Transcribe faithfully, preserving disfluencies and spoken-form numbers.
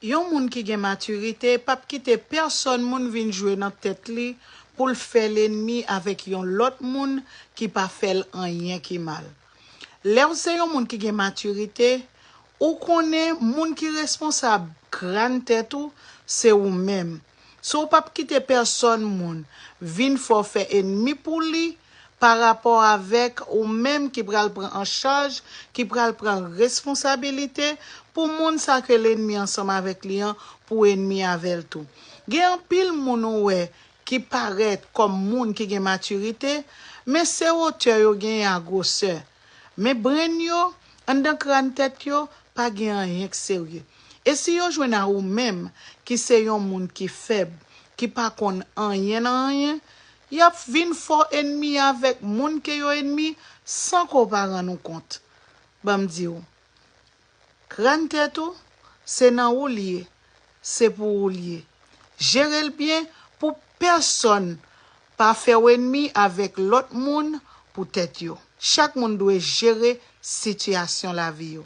Yon moun ki gen matirite p ap kite pèsòn moun vin jwe nan tèt li pou l fè lènmi avèk yon lòt moun ki pa fè l anyen ki mal. Lè w se yon moun ki gen matirite, ou konnen moun ki responsab kràn tèt ou se ou menm. So w p ap kite pèsòn moun vin fè w fè ènmi pou li pa rapò avèk ou menm ki pral pran an chaj, ki pral pran responsabilite pou moun sa ke lènmi ansanm avèk li an pou ènmi avè l tou. Gen anpil moun ou wè ki parèt kòm moun ki gen matirite, men se wotè yo genyen a gwosè. Men brenn yo, anndan kràn tèt yo, pa gen anyen k serye. E si yo jwenn a ou menm ki se yon moun ki fèb, ki pa konn anyen nan anyen, y ap vin fè w ènmi avèk moun ke yo ènmi san ke w pa rann ou kont. Ban m di w, kràn tèt ou, se nan ou l ye, se pou ou l ye. Jere l byen pou pèsòn pa fè w ènmi avèk lòt moun pou tèt yo. Chak moun dwe jere sitiyasyon lavi yo.